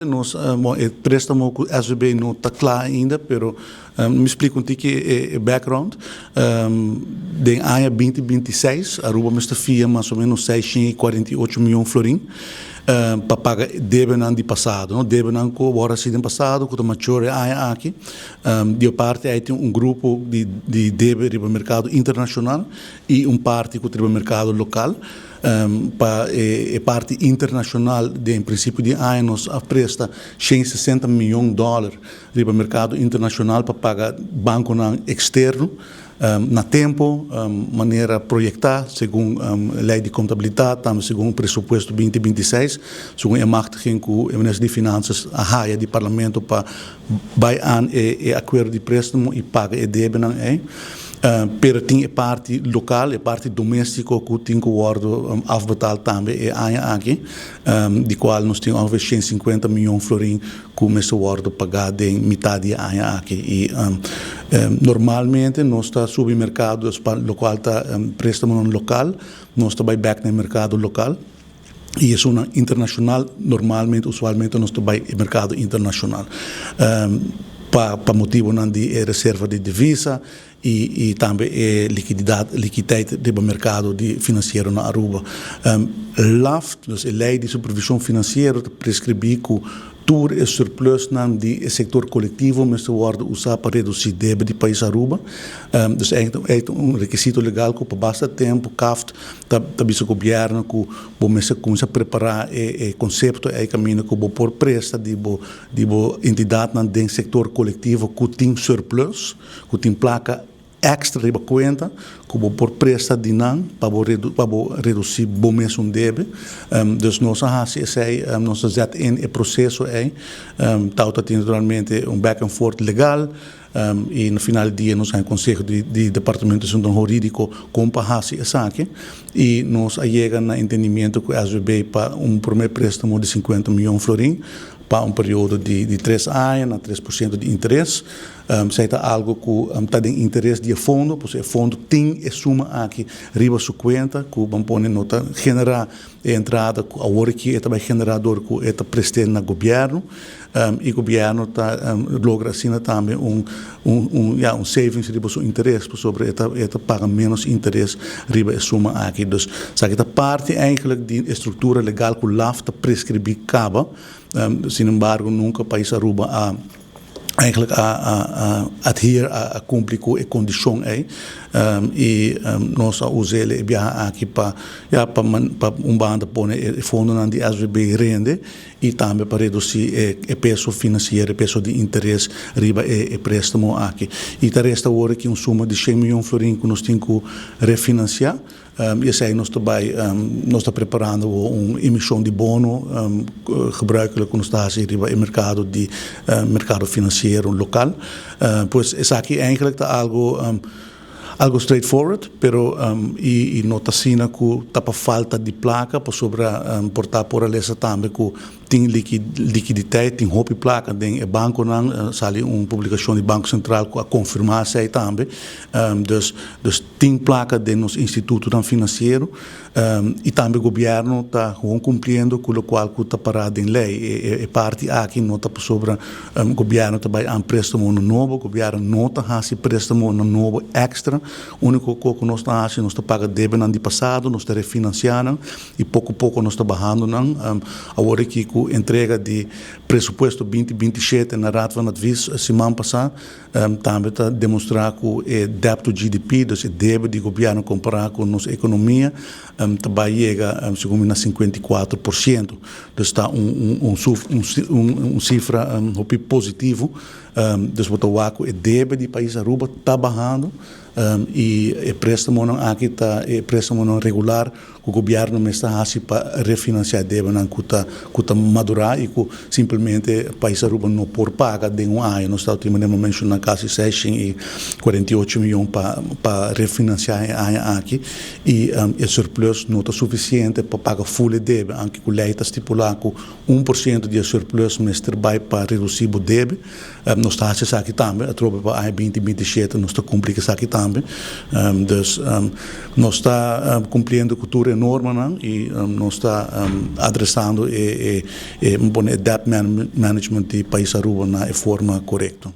Nos, bon, e préstamo ku SVB no ta kla ainda, pero mi splika un tiki e background. Den aña 2026 Aruba mester fia mas o menos 648 mion florin pa paga debenan di pasado, no? Debenan ku awor hasi den pasado, ku ta mature e aña aki. Di un parti ei tin un grupo di debe riba merkado internashonal i un parti ku ta riba merkado lokal. Pa e parti internashonal, den prinsipio di aña nos a presta 160 mion dòler riba merkado internashonal pa paga bankonan eksterno na tempu, manera proyektá segun lei di kontabilidat, tambe segun presupuesto 2026, segun e machtiging ku e minister di Finansa a haya di parlamento pa bai aan e akuerdo di préstamo i paga e debenan ei. Pero tin e parti lokal, e parti doméstiko ku tin ku wòrdu afbetaald tambe e aña aki, di kual nos tin ongeveer 150 mion florin ku mester wòrdu pagá den mitar di e aña aki. I normalmente nos ta subi merkado, lokual ta préstamo lokal, nos ta bai bèk na e merkado lokal. I esun internashonal, normalmente, usualmente nos ta bai merkado internashonal. Pa motibonan di reserva di divisa i tambe e likididat, likiditet di merkado di finansiero na Aruba. LAFT, dus e lei di supervishon finansiero, ta preskribí ku tur e surplusnan di sektor kolektivo mester wòrdu usá pa redusí debe di pais Aruba. Dus eigenlijk un rekisito legal ku pa basta tempu CAFT ta bisa gobièrnu ku bo mester kuminsá prepará e konsepto ei kaminda ku bo por presta di bo entidatnan den sektor kolektivo ku tin surplus, ku tin plaka extra riba kuenta, ku bo por presta di nan pa bo redusí bo mes un debe. Dus nos a hasi esei, nos a zet in e proseso ei. Tabata tin naturalmente un back and forth legal i na final di dia nos a haña konseho di departamento di asuntu hurídiko kon pa hasi esaki i nos a yega na entendimiento ku SVB pa un promé préstamo di 50 mion florin pa un periodo di 3 aña na 3% di interes. Esei ta algu ku ta den interes di e fondo, pues e fondo tin e suma aki riba su kuenta, ku ban pone no ta generá e entrada ku awor aki e ta bai generá dor ku e ta prest'é na gobièrnu i gobièrnu ta logra asina tambe un, ja, un savings riba su interes, pasobra e ta paga menos interes riba e suma aki. Dus esaki ta parti eigenlijk di struktura legal ku LAFT ta preskribí kaba. Sin embargo, nunka pais Aruba a eigenlijk a adhere a kumpli ku e kondishon ei i nos a usa e biaha aki pa, ja, pa un banda pone e fondonan di SVB rende i tambe pa redusí e peso finansiero, e peso di interes riba e préstamo aki. I ta resta awor aki un suma di 100 mion florin ku nos tin ku refinansiá. I esei nos ta preparando un emishon di bono gebruikelijk ku nos ta hasi riba e merkado finansiero lokal. Pues esaki eigenlijk ta algu straightforward, pero i no ta asina ku ta pa falta di plaka, pasobra por ta por a lesa tambe ku tin likiditet, tin hopi plaka den e bankonan, sali un publikashon di Banko Sentral ku a konfirmá esei tambe. Dus tin plaka den nos institutonan finansiero i tambe gobièrnu ta gewoon kumpliendo ku lokual ku ta pará den lei. E parti aki no ta pasobra gobièrnu ta bai aan préstamonan nobo, gobièrnu no ta hasi préstamonan nobo èkstra. Úniko kos ku nos ta hasi, nos ta paga debenan di pasado, nos ta refinansiá nan i poko poko nos ta bahando nan. Awor aki ku entrega di presupuesto 2027 na Raad van Advies siman pasá, tambe ta demostrá ku e debt to GDP, dus e debe di gobièrnu kompará ku nos ekonomia, ta bai yega segun mi na 54%. Dus ta un sifra hopi positivo. Dus bo ta wak ku e debe di pais Aruba ta bahando i e préstamonan aki ta e préstamonan regular ku gobièrnu mester hasi pa refinansiá e debenan ku ta madurá i ku simplemente pais Aruba no por paga den un aña. Nos ta manera menshoná kasi 648 mion pa refinansiá e aña aki i e surplus no ta sufisiente pa paga full e debe, aunke ku lei ta stipulá ku 1% di e surplus mester bai pa redusí bo debe. Nos ta hasi esaki tambe, atrobe pa aña 2027 nos ta kumpli ku esaki tambe. Tambe. Dus nos ta cumpliendo cu tur normanan y nos ta adresando e debt management di pais Aruba na forma corecto.